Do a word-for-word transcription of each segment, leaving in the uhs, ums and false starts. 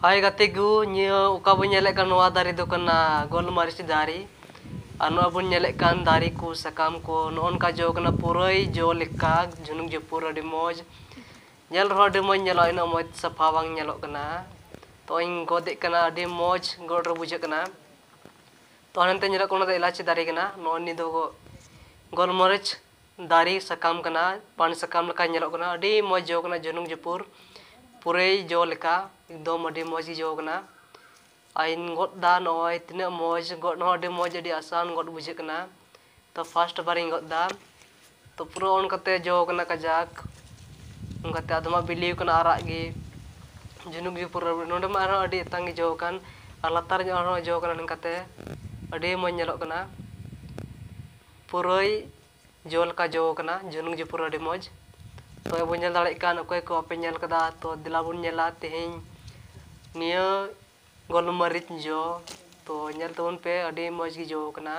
ᱦᱟᱭ ᱜᱟᱛᱮ ᱠᱚ, ᱱᱤᱭᱟᱹ ᱚᱠᱟ ᱵᱚᱱ ᱧᱮᱞᱮᱫ ᱠᱟᱱ, ᱱᱚᱣᱟ ᱫᱟᱨᱮ ᱫᱚ ᱠᱟᱱᱟ ᱜᱳᱞᱢᱟᱹᱨᱤᱪ ᱫᱟᱨᱮ᱾ ᱟᱨ ᱱᱚᱣᱟ ᱵᱚᱱ ᱧᱮᱞᱮᱫ ᱠᱟᱱ ᱫᱟᱨᱮ ᱠᱚ, ᱥᱟᱠᱟᱢ ᱠᱚ, ᱱᱚᱜᱼᱚ ᱱᱚᱝᱠᱟ ᱡᱚ ᱠᱟᱱᱟ, ᱯᱩᱨᱟᱹᱭ ᱡᱚ ᱞᱮᱠᱟ ᱡᱷᱩᱱᱩᱠ ᱡᱷᱩᱯᱩᱨ, ᱟᱹᱰᱤ ᱢᱚᱡᱽ᱾ ᱧᱮᱞ ᱨᱮᱦᱚᱸ ᱟᱹᱰᱤ ᱢᱚᱡᱽ ᱧᱮᱞᱚᱜᱼᱟ, ᱤᱱᱟᱹᱜ ᱢᱚᱡᱽ ᱥᱟᱯᱷᱟ ᱵᱟᱝ ᱧᱮᱞᱚᱜ ᱠᱟᱱᱟ᱾ ᱛᱚ ᱤᱧ ᱜᱚᱫᱮᱫ ᱠᱟᱱᱟ, ᱟᱹᱰᱤ ᱢᱚᱡᱽ ᱜᱚᱫ ᱨᱮ ᱵᱩᱡᱷᱟᱹᱜ ᱠᱟᱱᱟ᱾ ᱛᱚ ᱦᱟᱱᱛᱮ ᱧᱮᱞᱚᱜ ᱠᱟᱱᱟ, ᱚᱱᱟ ᱫᱚ ᱮᱞᱟᱪᱤ ᱫᱟᱨᱮ ᱠᱟᱱᱟ᱾ ᱱᱚᱜᱼᱚ ᱱᱤᱭᱟᱹ ᱫᱚ ᱜᱳᱞᱢᱚᱨᱤᱪ ᱫᱟᱨᱮ ᱥᱟᱠᱟᱢ ᱠᱟᱱᱟ, ᱯᱟᱱ ᱥᱟᱠᱟᱢ ᱞᱮᱠᱟ ᱧᱮᱞᱚᱜ ᱠᱟᱱᱟ, ᱟᱹᱰᱤ ᱢᱚᱡᱽ ᱡᱚ ᱠᱟᱱᱟ, ᱡᱷᱩᱱᱩᱠ ᱡᱷᱩᱯᱩᱨ, ᱯᱩᱨᱟᱹᱭ ᱡᱚ ᱞᱮᱠᱟ, ᱮᱠᱫᱚᱢ ᱟᱹᱰᱤ ᱢᱚᱡᱽ ᱜᱮ ᱡᱚ ᱠᱟᱱᱟ᱾ ᱟᱨ ᱤᱧ ᱜᱚᱫ ᱫᱟ, ᱱᱚᱜᱼᱚᱭ ᱛᱤᱱᱟᱹᱜ ᱢᱚᱡᱽ, ᱜᱚᱫ ᱦᱚᱸ ᱟᱹᱰᱤ ᱢᱚᱡᱽ, ᱟᱹᱰᱤ ᱟᱥᱟᱱ ᱜᱚᱫ ᱵᱩᱡᱷᱟᱹᱜ ᱠᱟᱱᱟ᱾ ᱛᱚ first ᱵᱟᱨᱤᱧ ᱜᱚᱫ ᱫᱟ, ᱛᱚ ᱯᱩᱨᱟᱹ ᱚᱱᱠᱟᱛᱮ ᱡᱚ ᱠᱟᱱᱟ ᱠᱟᱡᱟᱠ, ᱚᱱᱠᱟᱛᱮ ᱟᱫᱚᱢᱟᱜ ᱵᱤᱞᱤ ᱠᱟᱱᱟ ᱟᱨᱟᱜ ᱜᱮ, ᱡᱷᱩᱱᱩᱠ ᱜᱮ ᱯᱩᱨᱟᱹ᱾ ᱱᱚᱰᱮ ᱢᱟ ᱟᱨᱦᱚᱸ ᱟᱹᱰᱤ ᱮᱛᱟᱝ ᱜᱮ ᱡᱚ ᱟᱠᱟᱱ, ᱟᱨ ᱞᱟᱛᱟᱨ ᱧᱚᱜ ᱦᱚᱸ ᱡᱚ ᱠᱟᱱᱟ, ᱱᱚᱝᱠᱟᱛᱮ ᱟᱹᱰᱤ ᱢᱚᱡᱽ ᱧᱮᱞᱚᱜ ᱠᱟᱱᱟ᱾ ᱯᱩᱨᱟᱹᱭ ᱡᱚ ᱞᱮᱠᱟ ᱡᱚ ᱠᱟᱱᱟ, ᱡᱷᱩᱱᱩᱠ ᱡᱷᱩᱯᱩᱨ ᱟᱹᱰᱤ ᱢᱚᱡᱽ᱾ ᱛᱚ ᱵᱚᱱ ᱧᱮᱞ ᱫᱟᱲᱮᱭᱟᱜ ᱠᱟᱱ, ᱚᱠᱚᱭ ᱠᱚ ᱵᱟᱯᱮ ᱧᱮᱞ ᱠᱟᱫᱟ, ᱛᱚ ᱫᱮᱞᱟ ᱵᱚᱱ ᱧᱮᱞᱟ ᱛᱮᱦᱮᱧ ᱱᱤᱭᱟᱹ ᱜᱳᱞᱢᱟᱹᱨᱤᱪ ᱡᱚ᱾ ᱛᱚ ᱧᱮᱞ ᱛᱟᱵᱚᱱ ᱯᱮ, ᱟᱹᱰᱤ ᱢᱚᱡᱽ ᱜᱮ ᱡᱚ ᱠᱟᱱᱟ,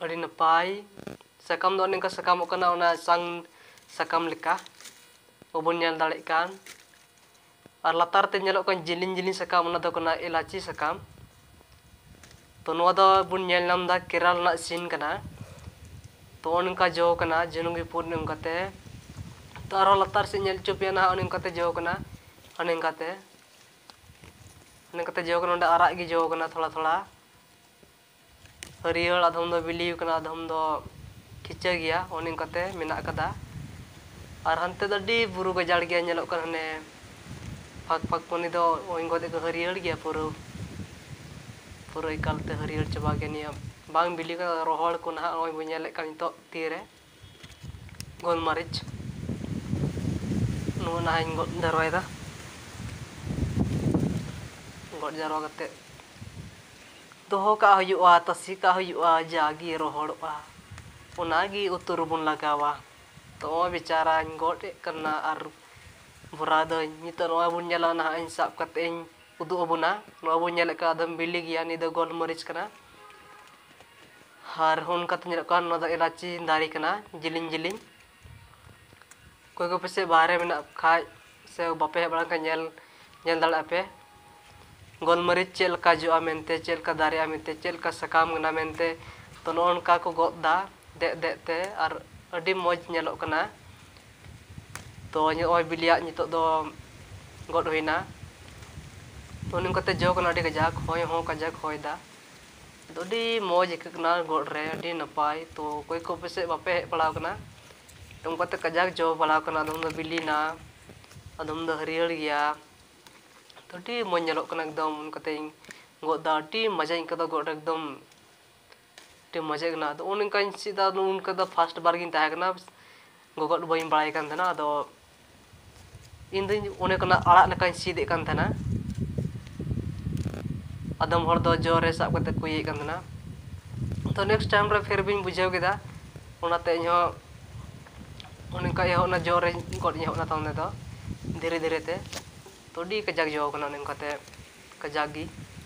ᱟᱹᱰᱤ ᱱᱟᱯᱟᱭ᱾ ᱥᱟᱠᱟᱢ ᱫᱚ ᱚᱱᱮ ᱚᱱᱠᱟ ᱥᱟᱠᱟᱢᱚᱜ ᱠᱟᱱᱟ, ᱚᱱᱟ ᱥᱟᱝ ᱥᱟᱠᱟᱢ ᱞᱮᱠᱟ ᱵᱚᱱ ᱧᱮᱞ ᱫᱟᱲᱮᱭᱟᱜ ᱠᱟᱱ᱾ ᱟᱨ ᱞᱟᱛᱟᱨ ᱛᱮ ᱧᱮᱞᱚᱜ ᱠᱟᱱ ᱡᱤᱞᱤᱧ ᱡᱤᱞᱤᱧ ᱥᱟᱠᱟᱢ, ᱚᱱᱟ ᱫᱚ ᱠᱟᱱᱟ ᱮᱞᱟᱪᱤ ᱥᱟᱠᱟᱢ᱾ ᱛᱚ ᱱᱚᱣᱟ ᱫᱚ ᱵᱚᱱ ᱧᱮᱞ ᱧᱟᱢ ᱮᱫᱟ, ᱠᱮᱨᱟᱞ ᱨᱮᱱᱟᱜ ᱥᱤᱱ ᱠᱟᱱᱟ᱾ ᱛᱚ ᱚᱱᱮ ᱚᱱᱠᱟ ᱡᱚ ᱠᱟᱱᱟ, ᱡᱷᱤᱱᱩᱠ ᱜᱮ ᱯᱩᱨ ᱚᱱᱮ ᱚᱱᱠᱟᱛᱮ᱾ ᱛᱚ ᱟᱨᱦᱚᱸ ᱞᱟᱛᱟᱨ ᱥᱮᱫ ᱧᱮᱞ ᱦᱚᱪᱚ ᱯᱮᱭᱟ ᱱᱟᱦᱟᱜ, ᱚᱱᱮ ᱚᱱᱠᱟᱛᱮ ᱡᱚ ᱠᱟᱱᱟ, ᱚᱱᱮ ᱚᱱᱠᱟᱛᱮ᱾ ᱚᱱᱮ ᱚᱱᱠᱟᱛᱮ ᱡᱚ ᱠᱟᱱᱟ, ᱚᱸᱰᱮ ᱟᱨᱟᱜ ᱜᱮ ᱡᱚ ᱠᱟᱱᱟ ᱛᱷᱚᱲᱟ ᱛᱷᱚᱲᱟ᱾ ᱦᱟᱹᱨᱭᱟᱹᱲ, ᱟᱫᱷᱚᱢ ᱫᱚ ᱵᱤᱞᱤ ᱠᱟᱱᱟ, ᱟᱫᱷᱚᱢ ᱫᱚ ᱠᱷᱤᱪᱟᱹ ᱜᱮᱭᱟ, ᱚᱱᱮ ᱚᱱᱠᱟᱛᱮ ᱢᱮᱱᱟᱜ ᱟᱠᱟᱫᱟ᱾ ᱟᱨ ᱦᱟᱱᱛᱮ ᱫᱚ ᱟᱹᱰᱤ ᱵᱩᱨᱩ ᱜᱟᱡᱟᱲ ᱜᱮᱭᱟ ᱧᱮᱞᱚᱜ ᱠᱟᱱᱟ, ᱦᱟᱱᱮ ᱯᱷᱟᱸᱠ ᱯᱷᱟᱸᱠ ᱯᱟᱹᱱᱤ ᱫᱚ ᱚᱱᱮ ᱚᱱᱠᱟ ᱛᱮᱠᱚ ᱦᱟᱹᱨᱭᱟᱹᱲ ᱜᱮᱭᱟ ᱯᱩᱨᱟᱹ, ᱯᱩᱨᱟᱹ ᱮᱠᱟᱞᱛᱮ ᱦᱟᱹᱨᱭᱟᱹᱲ ᱪᱟᱵᱟ ᱜᱮᱭᱟ᱾ ᱱᱤᱭᱟᱹ ᱵᱟᱝ ᱵᱤᱞᱤ ᱠᱟᱱᱟ, ᱨᱚᱦᱚᱲ ᱠᱚ ᱱᱟᱦᱟᱜ ᱱᱚᱜᱼᱚᱭ ᱵᱚᱱ ᱧᱮᱞᱮᱫ ᱠᱟᱱ ᱱᱤᱛᱚᱜ ᱛᱤᱨᱮ᱾ ᱜᱳᱞᱢᱟᱹᱨᱤᱪ ᱱᱚᱣᱟ ᱱᱟᱦᱟᱜ ᱤᱧ ᱜᱚᱫ ᱡᱟᱨᱣᱟᱭᱮᱫᱟ, ᱜᱚᱫ ᱡᱟᱨᱣᱟ ᱠᱟᱛᱮᱫ ᱫᱚᱦᱚ ᱠᱟᱜ ᱦᱩᱭᱩᱜᱼᱟ, ᱛᱟᱥᱮ ᱠᱟᱜ ᱦᱩᱭᱩᱜᱼᱟ, ᱡᱟᱜᱮ ᱨᱚᱦᱚᱲᱚᱜᱼᱟ, ᱚᱱᱟᱜᱮ ᱩᱛᱩ ᱨᱮᱵᱚᱱ ᱞᱟᱜᱟᱣᱟ᱾ ᱛᱚ ᱱᱚᱜᱼᱚᱭ ᱵᱮᱪᱟᱨᱟᱧ ᱜᱚᱫ ᱮᱫ ᱠᱟᱱᱟ ᱟᱨ ᱵᱷᱚᱨᱟᱣ ᱫᱟᱹᱧ᱾ ᱱᱤᱛᱚᱜ ᱱᱚᱣᱟ ᱵᱚᱱ ᱧᱮᱞᱟ ᱱᱟᱦᱟᱜ, ᱤᱧ ᱥᱟᱵ ᱠᱟᱛᱮ ᱤᱧ ᱩᱫᱩᱜ ᱟᱵᱚᱱᱟ᱾ ᱱᱚᱣᱟ ᱵᱚᱱ ᱧᱮᱞᱮᱫ ᱠᱟᱱ ᱟᱫᱚᱢ ᱵᱤᱞᱤ ᱜᱮᱭᱟ, ᱱᱤᱭᱟᱹ ᱫᱚ ᱜᱳᱞᱢᱟᱹᱨᱤᱪ ᱠᱟᱱᱟ᱾ ᱟᱨ ᱚᱱᱠᱟᱛᱮ ᱧᱮᱞᱚᱜ ᱠᱟᱱ, ᱱᱚᱣᱟ ᱫᱚ ᱮᱞᱟᱪᱤ ᱫᱟᱨᱮ ᱠᱟᱱᱟ, ᱡᱤᱞᱤᱧ ᱡᱤᱞᱤᱧ᱾ ᱚᱠᱚᱭ ᱠᱚ ᱯᱟᱥᱮᱡ ᱵᱟᱦᱨᱮ ᱢᱮᱱᱟᱜ ᱠᱷᱟᱡ ᱥᱮ ᱵᱟᱯᱮ ᱦᱮᱡ ᱵᱟᱲᱟ ᱠᱷᱟᱡ, ᱧᱮᱞ ᱧᱮᱞ ᱫᱟᱲᱮᱭᱟᱜᱼᱟ ᱯᱮ ᱜᱳᱞᱢᱟᱹᱨᱤᱪ ᱪᱮᱫ ᱞᱮᱠᱟ ᱡᱚᱜᱼᱟ ᱢᱮᱱᱛᱮ, ᱪᱮᱫ ᱞᱮᱠᱟ ᱫᱟᱨᱮᱜᱼᱟ ᱢᱮᱱᱛᱮ, ᱪᱮᱫ ᱞᱮᱠᱟ ᱥᱟᱠᱟᱢ ᱠᱟᱱᱟ ᱢᱮᱱᱛᱮ᱾ ᱛᱚ, ᱱᱚᱜᱼᱚ ᱱᱚᱝᱠᱟ ᱠᱚ ᱜᱚᱫ ᱫᱟ ᱫᱮᱡ ᱫᱮᱡ ᱛᱮ, ᱟᱨ ᱟᱹᱰᱤ ᱢᱚᱡᱽ ᱧᱮᱞᱚᱜ ᱠᱟᱱᱟ᱾ ᱛᱚ, ᱱᱚᱜᱼᱚᱭ ᱵᱤᱞᱤᱭᱟᱜ ᱱᱤᱛᱚᱜ ᱫᱚ ᱜᱚᱫ ᱦᱩᱭᱱᱟ᱾ ᱛᱚ, ᱱᱚᱝᱠᱟᱛᱮ ᱡᱚ ᱠᱟᱱᱟ ᱟᱹᱰᱤ ᱠᱟᱡᱟᱠ, ᱦᱚᱭ ᱦᱚᱸ ᱠᱟᱡᱟᱠ ᱦᱚᱭ ᱫᱟ᱾ ᱟᱫᱚ ᱟᱹᱰᱤ ᱢᱚᱡᱽ ᱟᱹᱭᱠᱟᱹᱜ ᱠᱟᱱᱟ ᱜᱚᱫ ᱨᱮ, ᱟᱹᱰᱤ ᱱᱟᱯᱟᱭ᱾ ᱛᱚ, ᱚᱠᱚᱭ ᱠᱚ ᱯᱟᱥᱮᱡ ᱵᱟᱯᱮ ᱦᱮᱡ ᱵᱟᱲᱟᱣ ᱠᱟᱱᱟ, ᱛᱚ, ᱚᱱᱠᱟᱛᱮ ᱠᱟᱡᱟᱠ ᱡᱚ ᱵᱟᱲᱟᱣ ᱠᱟᱱᱟ, ᱟᱫᱚᱢ ᱫᱚ ᱵᱤᱞᱤᱱᱟ, ᱟᱫᱚᱢ ᱫᱚ ᱦᱟᱹᱨᱭᱟᱹᱲ ᱜᱮᱭᱟ᱾ ᱛᱚ, ᱟᱹᱰᱤ ᱢᱚᱡᱽ ᱧᱮᱞᱚᱜ ᱠᱟᱱᱟ ᱮᱠᱫᱚᱢ᱾ ᱚᱱᱠᱟᱛᱮᱧ ᱜᱚᱫ ᱫᱟ, ᱟᱹᱰᱤ ᱢᱚᱡᱟᱧ ᱟᱹᱭᱠᱟᱹᱣ ᱫᱟ ᱜᱚᱫ ᱨᱮ ᱮᱠᱫᱚᱢ᱾ ᱟᱹᱰᱤ ᱢᱚᱡᱟ ᱠᱟᱱᱟ᱾ ᱟᱫᱚ ᱚᱱᱮ ᱚᱱᱠᱟᱧ ᱪᱮᱫ ᱫᱟ, ᱩᱱᱠᱟ ᱫᱚ first ᱵᱟᱨ ᱜᱤᱧ ᱛᱟᱦᱮᱸ ᱠᱟᱱᱟ ᱜᱚᱜᱚᱫ, ᱵᱟᱹᱧ ᱵᱟᱲᱟᱭ ᱠᱟᱱ ᱛᱟᱦᱮᱱᱟ᱾ ᱟᱫᱚ ᱤᱧ ᱫᱚᱧ ᱚᱱᱮ ᱠᱟᱱᱟ ᱟᱲᱟᱜ ᱞᱮᱠᱟᱧ ᱥᱤᱫ ᱮᱫ ᱠᱟᱱ ᱛᱟᱦᱮᱱᱟ᱾ ᱟᱫᱚᱢ ᱦᱚᱲ ᱫᱚ ᱡᱚ ᱨᱮ ᱥᱟᱵ ᱠᱟᱛᱮ ᱠᱚ ᱤᱭᱟᱹᱭᱮᱫ ᱠᱟᱱ ᱛᱟᱦᱮᱱᱟ᱾ ᱛᱚ next time ᱨᱮ ᱯᱷᱤᱨ ᱵᱤᱧ ᱵᱩᱡᱷᱟᱹᱣ ᱠᱮᱫᱟ, ᱚᱱᱟᱛᱮ ᱤᱧᱦᱚᱸ ᱚᱱᱮ ᱚᱱᱠᱟ ᱮᱦᱚᱵ ᱮᱱᱟ, ᱡᱚ ᱨᱮᱧ ᱜᱚᱫ ᱤᱧ ᱮᱦᱚᱵ ᱮᱱᱟ ᱛᱟᱭᱚᱢ ᱛᱮᱫᱚ ᱫᱷᱤᱨᱮ ᱫᱷᱤᱨᱮ ᱛᱮ᱾ ᱛᱚ ᱟᱹᱰᱤ ᱠᱟᱡᱟᱠ ᱡᱚ ᱠᱟᱱᱟ ᱚᱱᱮ ᱚᱱᱠᱟᱛᱮ᱾ ᱠᱟᱡᱟᱠ ᱜᱮ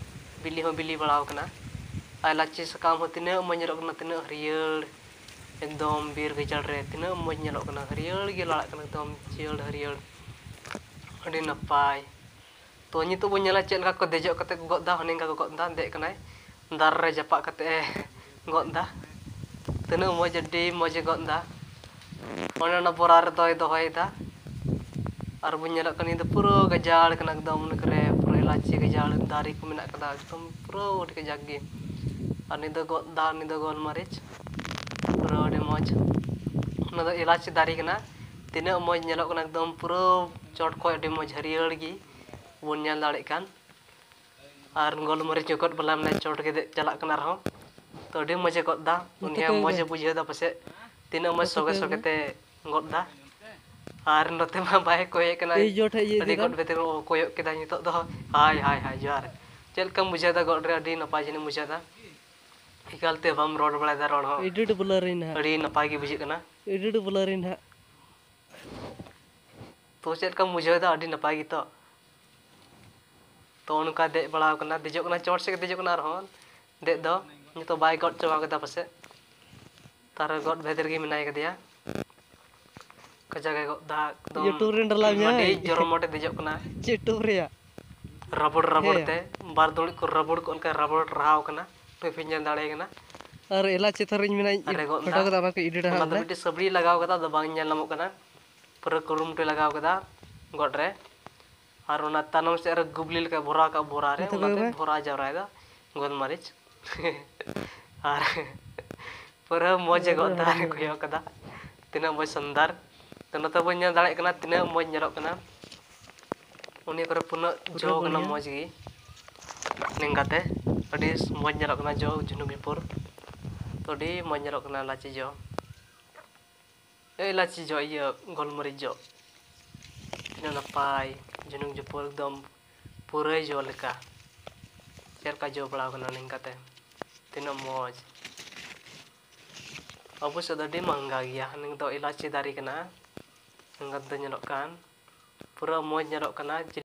ᱵᱤᱞᱤ ᱦᱚᱸ ᱵᱤᱞᱤ ᱵᱟᱲᱟᱣ ᱠᱟᱱᱟ᱾ ᱟᱨ ᱮᱞᱟᱪᱤ ᱥᱟᱠᱟᱢ ᱦᱚᱸ ᱛᱤᱱᱟᱹᱜ ᱢᱚᱡᱽ ᱧᱮᱞᱚᱜ ᱠᱟᱱᱟ, ᱛᱤᱱᱟᱹᱜ ᱦᱟᱹᱨᱭᱟᱹᱲ, ᱮᱠᱫᱚᱢ ᱵᱤᱨ ᱜᱟᱡᱟᱲ ᱨᱮ ᱛᱤᱱᱟᱹᱜ ᱢᱚᱡᱽ ᱧᱮᱞᱚᱜ ᱠᱟᱱᱟ, ᱦᱟᱹᱨᱭᱟᱹᱲ ᱜᱮ ᱞᱟᱲᱟᱜ ᱠᱟᱱᱟ, ᱮᱠᱫᱚᱢ ᱡᱤᱭᱟᱹᱲ ᱦᱟᱹᱨᱭᱟᱹᱲ, ᱟᱹᱰᱤ ᱱᱟᱯᱟᱭ᱾ ᱛᱚ ᱱᱤᱛᱚᱜ ᱵᱚᱱ ᱧᱮᱞᱟ ᱪᱮᱫ ᱞᱮᱠᱟ ᱠᱚ ᱫᱮᱡᱚᱜ ᱠᱟᱛᱮ ᱠᱚ ᱜᱚᱫ ᱫᱟ, ᱚᱱᱮ ᱚᱱᱠᱟ ᱠᱚ ᱜᱚᱫ ᱫᱟ, ᱫᱮᱡ ᱠᱟᱱᱟᱭ ᱫᱟᱨᱮ ᱨᱮ ᱡᱟᱯᱟᱜ ᱠᱟᱛᱮ ᱮ ᱜᱚᱫ ᱫᱟ᱾ ᱛᱤᱱᱟᱹᱜ ᱢᱚᱡᱽ, ᱟᱹᱰᱤ ᱢᱚᱡᱽ ᱮ ᱜᱚᱫ ᱫᱟ᱾ ᱚᱱᱮ ᱚᱱᱟ ᱵᱚᱨᱟ ᱨᱮᱫᱚᱭ ᱫᱚᱦᱚᱭᱮᱫᱟ᱾ ᱟᱨ ᱵᱚᱱ ᱧᱮᱞᱚᱜ ᱠᱟᱱᱟ, ᱱᱤᱭᱟᱹ ᱫᱚ ᱯᱩᱨᱟᱹ ᱜᱟᱡᱟᱲ ᱠᱟᱱᱟ ᱮᱠᱫᱚᱢ, ᱚᱱᱟ ᱠᱚᱨᱮ ᱯᱩᱨᱟᱹ ᱮᱞᱟᱪᱤ ᱜᱟᱡᱟᱲ ᱫᱟᱨᱮ ᱠᱚ ᱢᱮᱱᱟᱜ ᱠᱟᱫᱟ ᱮᱠᱫᱚᱢ, ᱯᱩᱨᱟᱹ ᱟᱹᱰᱤ ᱠᱟᱡᱟᱠ ᱜᱮ᱾ ᱟᱨ ᱱᱤᱭᱟᱹ ᱫᱚ ᱜᱚᱫ ᱫᱟ, ᱱᱤᱭᱟᱹ ᱫᱚ ᱜᱳᱞᱢᱟᱹᱨᱤᱪ, ᱯᱩᱨᱟᱹ ᱟᱹᱰᱤ ᱢᱚᱡᱽ᱾ ᱚᱱᱟ ᱫᱚ ᱮᱞᱟᱪᱤ ᱫᱟᱨᱮ ᱠᱟᱱᱟ, ᱛᱤᱱᱟᱹᱜ ᱢᱚᱡᱽ ᱧᱮᱞᱚᱜ ᱠᱟᱱᱟ ᱮᱠᱫᱚᱢ, ᱯᱩᱨᱟᱹ ᱪᱚᱴ ᱠᱷᱚᱡ ᱟᱹᱰᱤ ᱢᱚᱡᱽ ᱦᱟᱹᱨᱭᱟᱹᱲ ᱜᱮ ᱵᱚᱱ ᱧᱮᱞ ᱫᱟᱲᱮᱜ ᱠᱟᱱ᱾ ᱟᱨ ᱜᱳᱞᱢᱟᱹᱨᱤᱪ ᱡᱚᱠᱷᱚᱱ ᱵᱟᱞᱟ ᱢᱮᱱᱟᱭ, ᱪᱚᱴ ᱜᱮ ᱫᱮᱡ ᱪᱟᱞᱟᱜ ᱠᱟᱱᱟ ᱟᱨᱦᱚᱸ᱾ ᱛᱚ ᱟᱹᱰᱤ ᱢᱚᱡᱽ ᱮ ᱜᱚᱫ ᱫᱟ, ᱱᱚᱛᱮ ᱩᱱᱤ ᱦᱚᱸ ᱠᱚᱭᱚᱜ ᱢᱚᱡᱽ ᱢᱮ᱾ ᱮ ᱵᱩᱡᱷᱟᱹᱣ ᱫᱟ ᱯᱟᱥᱮᱡ, ᱛᱤᱱᱟᱹᱜ ᱢᱚᱡᱽ ᱱᱚᱛᱮ ᱥᱚᱜᱮ ᱠᱚᱭᱚᱜ ᱥᱚᱜᱮ ᱢᱮ᱾ ᱛᱮ ᱜᱚᱫ ᱫᱟ᱾ ᱟᱨ ᱱᱚᱛᱮ ᱢᱟ ᱵᱟᱭ ᱠᱚᱭᱚᱜ ᱠᱟᱱᱟ, ᱮᱭ ᱡᱚᱴ ᱦᱮᱡ ᱤᱭᱟᱹ ᱟᱹᱰᱤ ᱫᱤ ᱜᱚᱫ ᱠᱟᱱ᱾ ᱵᱷᱤᱛᱤᱨ ᱨᱮ ᱠᱚᱭᱚᱜ ᱠᱮᱫᱟ ᱱᱤᱛᱚᱜ ᱫᱚ᱾ ᱦᱟᱭ, ᱦᱟᱭ, ᱦᱟᱭ, ᱡᱚᱦᱟᱨ᱾ ᱪᱮᱫ ᱞᱮᱠᱟᱢ ᱵᱩᱡᱷᱟᱹᱣ ᱫᱟ ᱜᱚᱫ ᱨᱮ? ᱟᱹᱰᱤ ᱱᱟᱯᱟᱭ ᱡᱟᱹᱱᱤᱡ ᱵᱩᱡᱷᱟᱹᱣ ᱫᱟ᱾ ᱮᱠᱟᱞ ᱛᱮ ᱵᱟᱢ ᱨᱚᱲ ᱵᱟᱲᱟᱭ ᱫᱟ, ᱨᱚᱲ ᱦᱚᱸ᱾ Edit blur ᱮᱱᱟ ᱦᱟᱸᱜ᱾ ᱟᱹᱰᱤ ᱱᱟᱯᱟᱭ ᱜᱮ ᱵᱩᱡᱷᱟᱹᱜ ᱠᱟᱱᱟ᱾ Edit blur ᱮᱱᱟ ᱦᱟᱸᱜ᱾ ᱛᱚ ᱪᱮᱫ ᱞᱮᱠᱟᱢ ᱵᱩᱡᱷᱟᱹᱣ ᱫᱟ? ᱟᱹᱰᱤ ᱱᱟᱯᱟᱭ ᱜᱮᱛᱚ᱾ ᱛᱚ ᱱᱚᱝᱠᱟ ᱫᱮᱡ ᱵᱟᱲᱟᱣ ᱠᱟᱱᱟ, ᱫᱮᱡᱚᱜ ᱠᱟᱱᱟ, ᱪᱚᱴ ᱥᱮᱫ ᱜᱮ ᱫᱮᱡᱚᱜ ᱠᱟᱱᱟ ᱟᱨᱦᱚᱸ᱾ ᱫᱮᱡ ᱫᱚ ᱱᱤᱛᱚᱜ ᱵᱟᱭ ᱜᱚᱫ ᱪᱟᱵᱟ ᱠᱮᱫᱟ ᱯᱟᱥᱮᱡ, ᱛᱟᱨ ᱜᱚᱫ ᱵᱷᱮᱫ ᱨᱮᱜᱮ ᱢᱮᱱᱟᱭ ᱠᱟᱫᱮᱭᱟ᱾ ᱠᱟᱡᱟᱠ ᱮ ᱜᱚᱜ ᱫᱟ ᱮᱠᱫᱚᱢ᱾ YouTube ᱨᱮᱱ ᱰᱟᱞᱟᱣ ᱢᱮᱭᱟ᱾ ᱟᱹᱰᱤ ᱡᱚᱨᱚᱢ ᱢᱚᱴ ᱮ ᱫᱮᱡᱚᱜ ᱠᱟᱱᱟ᱾ ᱪᱮᱫ YouTube ᱨᱮᱭᱟᱜ? ᱨᱟᱵᱚᱲ ᱨᱟᱵᱚᱲ ᱦᱮᱸ᱾ ᱛᱮ ᱵᱟᱨ ᱫᱩᱲᱩᱡ ᱠᱚ ᱨᱟᱵᱚᱲ ᱠᱚ ᱚᱱᱠᱟ ᱨᱟᱵᱚᱲ ᱨᱟᱦᱟᱣ ᱠᱟᱱᱟ᱾ ᱱᱩᱭ ᱯᱮ ᱧᱮᱞ ᱫᱟᱲᱮᱭᱟᱭ ᱠᱟᱱᱟ᱾ ᱟᱨ ᱮᱞᱟ ᱪᱮᱛᱟᱱ ᱨᱤᱧ ᱢᱮᱱᱟ ᱤᱧ ᱟᱨᱮ ᱜᱚᱫ ᱯᱷᱳᱴᱳ ᱫᱟ᱾ ᱠᱟᱫᱟ, ᱚᱱᱟ ᱠᱚ ᱮᱰᱤᱴ ᱚᱱᱟ ᱟᱠᱟᱫ ᱫᱚ ᱞᱮ᱾ ᱢᱤᱫᱴᱤᱡ ᱥᱟᱹᱵᱲᱤ ᱞᱟᱜᱟᱣ ᱠᱟᱫᱟ, ᱟᱫᱚ ᱵᱟᱝ ᱧᱮᱞ ᱧᱟᱢᱚᱜ ᱠᱟᱱᱟ᱾ ᱯᱩᱨᱟᱹ ᱠᱩᱨᱩᱢᱩᱴᱩᱭ ᱞᱟᱜᱟᱣ ᱠᱟᱫᱟ ᱜᱚᱫ ᱨᱮ᱾ ᱟᱨ ᱚᱱᱟ ᱛᱟᱭᱱᱚᱢ ᱥᱮᱫ ᱨᱮ ᱜᱩᱵᱽᱞᱤ ᱞᱮᱠᱟ ᱵᱷᱚᱨᱟᱣ ᱠᱟᱜ ᱵᱷᱚᱨᱟ ᱨᱮ, ᱱᱤᱛᱚᱜ ᱚᱱᱟᱛᱮ ᱠᱚᱭᱚᱜ ᱢᱮ᱾ ᱵᱷᱚᱨᱟᱣ ᱡᱟᱣᱨᱟᱭᱮᱫᱟ ᱜᱚᱞᱢᱟᱨᱤᱪ᱾ ᱟᱨ ᱯᱩᱨᱟᱹ ᱢᱚᱡᱽ ᱮ ᱜᱚᱫ ᱫᱟ ᱟᱨ ᱠᱚᱭᱚᱜ ᱠᱟᱫᱟ᱾ ᱛᱤᱱᱟᱹᱜ ᱢᱚᱡᱽ ᱥᱟᱱᱫᱟᱨ᱾ ᱛᱚ ᱱᱚᱛᱮ ᱵᱚᱱ ᱧᱮᱞ ᱫᱟᱲᱮᱭᱟᱜ ᱠᱟᱱᱟ ᱛᱤᱱᱟᱹᱜ ᱢᱚᱡᱽ ᱧᱮᱞᱚᱜ ᱠᱟᱱᱟ᱾ ᱩᱱᱤ ᱠᱚᱨᱮ ᱯᱩᱱᱟᱹᱜ ᱡᱚ ᱠᱟᱱᱟ ᱢᱚᱡᱽ ᱜᱮ᱾ ᱱᱤᱝᱠᱟᱛᱮ ᱟᱹᱰᱤ ᱢᱚᱡᱽ ᱧᱮᱞᱚᱜ ᱠᱟᱱᱟ ᱡᱚ ᱡᱷᱤᱱᱩᱠ ᱡᱷᱩᱯᱩᱨ᱾ ᱛᱚ ᱟᱹᱰᱤ ᱢᱚᱡᱽ ᱧᱮᱞᱚᱜ ᱠᱟᱱᱟ ᱞᱟᱪᱤ ᱡᱚ᱾ ᱮᱭ ᱞᱟᱪᱤ ᱡᱚ, ᱤᱭᱟᱹ ᱜᱳᱞᱢᱚᱨᱤᱪ ᱡᱚ᱾ ᱛᱤᱱᱟᱹᱜ ᱱᱟᱯᱟᱭ ᱡᱷᱤᱱᱩᱠ ᱡᱷᱩᱯᱩᱨ ᱮᱠᱫᱚᱢ ᱯᱩᱨᱟᱹᱭ ᱡᱚ ᱞᱮᱠᱟ᱾ ᱪᱮᱫ ᱞᱮᱠᱟ ᱡᱚ ᱵᱟᱲᱟᱣ ᱠᱟᱱᱟ ᱱᱤᱝᱠᱟᱛᱮ? ᱛᱤᱱᱟᱹᱜ ᱢᱚᱡᱽ᱾ ᱟᱵᱚ ᱥᱮᱫ ᱫᱚ ᱟᱹᱰᱤ ᱢᱟᱦᱝᱜᱟ ᱜᱮᱭᱟ᱾ ᱱᱤᱭᱟᱹ ᱫᱚ ᱤᱞᱟᱪᱤ ᱫᱟᱨᱮ ᱠᱟᱱᱟ᱾ ᱱᱤᱝᱠᱟᱛᱮ ᱧᱮᱞᱚᱜ ᱠᱟᱱ ᱯᱩᱨᱟᱹ ᱢᱚᱡᱽ ᱧᱮᱞᱚᱜ ᱠᱟᱱᱟ᱾